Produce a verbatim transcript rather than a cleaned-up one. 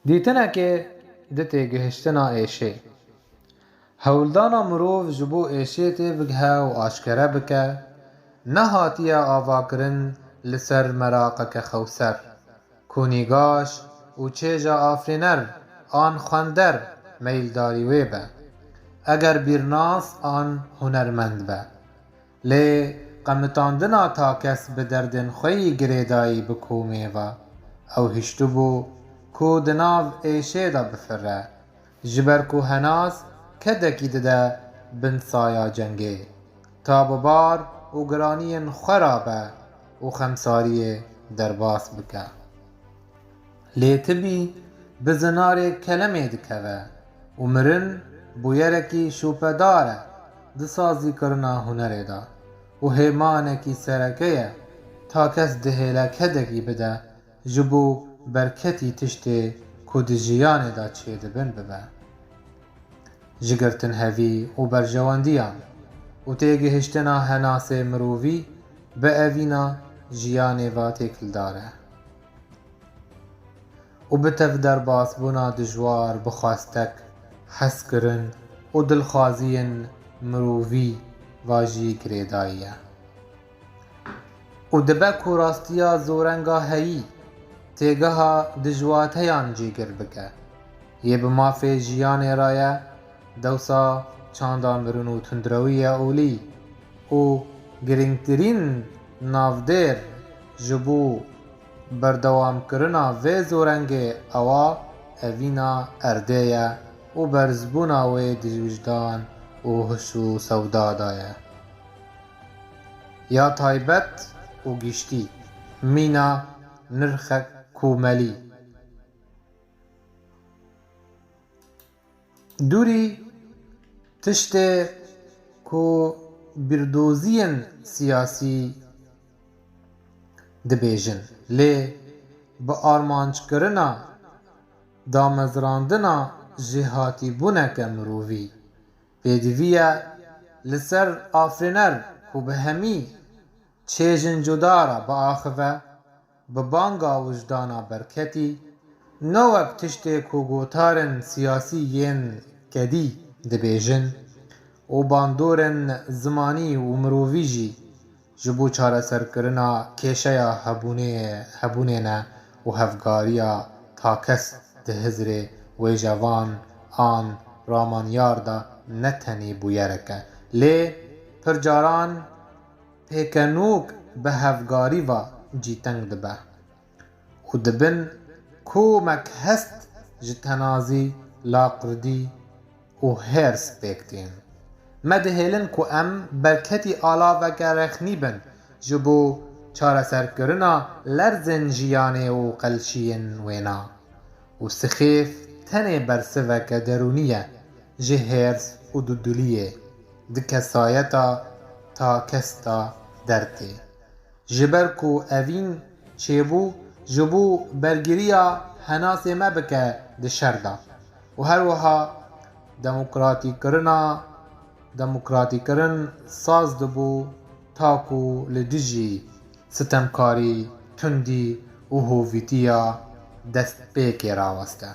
Dîtinekê di têgihiştina êşê. Hewldana mirov ji bo êşê tê bigihe û aşkere bike, nehatiye avakirin li ser meraqeke xewser, ku nîgaş û çêja afirîner an xwender meyildarî wê be, eger bîrnas an hunermend be. Lê qemitandina takes bi derdên xwe yî girêdayî bi komê ve ew hiştibû ku di nav êşê de bifire, ji ber ku henas kedekî dide bin saya cengê, ta bi bar û giraniyên xwe re be û xemsariyê derbas bike. Lê tibî bi zinarê kelemê dikeve û mirin bûyerekî şûpedar e di sazîkirina hunerê de û hêmanekî sereke ye, takes dihêle kedekî bide ji bo berketî tiştê ku di jiyanê de çêdibin bibe. Ji girtinhevî û berjewendiyan û têgihiştina henasê mirovî bi evîna jiyanê ve têkildar e. Û bi tev derbasbûna dijwar bi xwestek, hezkirin û dilxwaziyên mirovî ve jî girêdayî ye. Û dibe ku rastiya zorenga heyî têgeha dijwateyan cîgir bike, yê bi mafê jiyanê re ye, dewsa çanda mirin û tundrewiya olî û girîngtirîn navdêr ji bo berdewamkirina vê zorengê ewa evîna erdê ye û berzbûna wê di wijdan û hiş û sewda de ye. Ya taybet û giştî, mîna nirxek komelî. Dûrî tiştê ku bîrdoziyên siyasî dibêjin, lê bi armanckirina damezrandina jêhatîbûneke mirovî pêdivî ye li ser afirîner ku bi hemî çêjin cuda re biaxive, bi banga wijdana berketî, ne wek tiştê ku gotarên siyasî yên kedî dibêjin û bandorên zimanî û mirovî jî ji bo çareserkirina kêşeya hebûnê, hebûnê ne û hevgariya takes di hizrê wêjevan an ramanyar de ne tenê bûyerek e, lê pir caran pêkenok bi hevgarî ve cîteng dibe û dibin komek hest ji tenazî, laqirdî û hêrs pêk tên. Me dihêlin ku em berketî alaveke rexnî bin ji bo çareserkirina lerzên jiyanê û qelçiyên wêna. Û sixêf tenê bersiveke derûnî ye ji hêrs û dudiliyê, di kesayeta takes de dertê. Ji ber ku evîn çêbû, ji bo bergiriya henasê me bike di şer de û her wiha demokratîkirina, demokratîkirin saz dibû, ta ku li dijî sitemkarî, tundî û hovîtiya destpêkê raweste.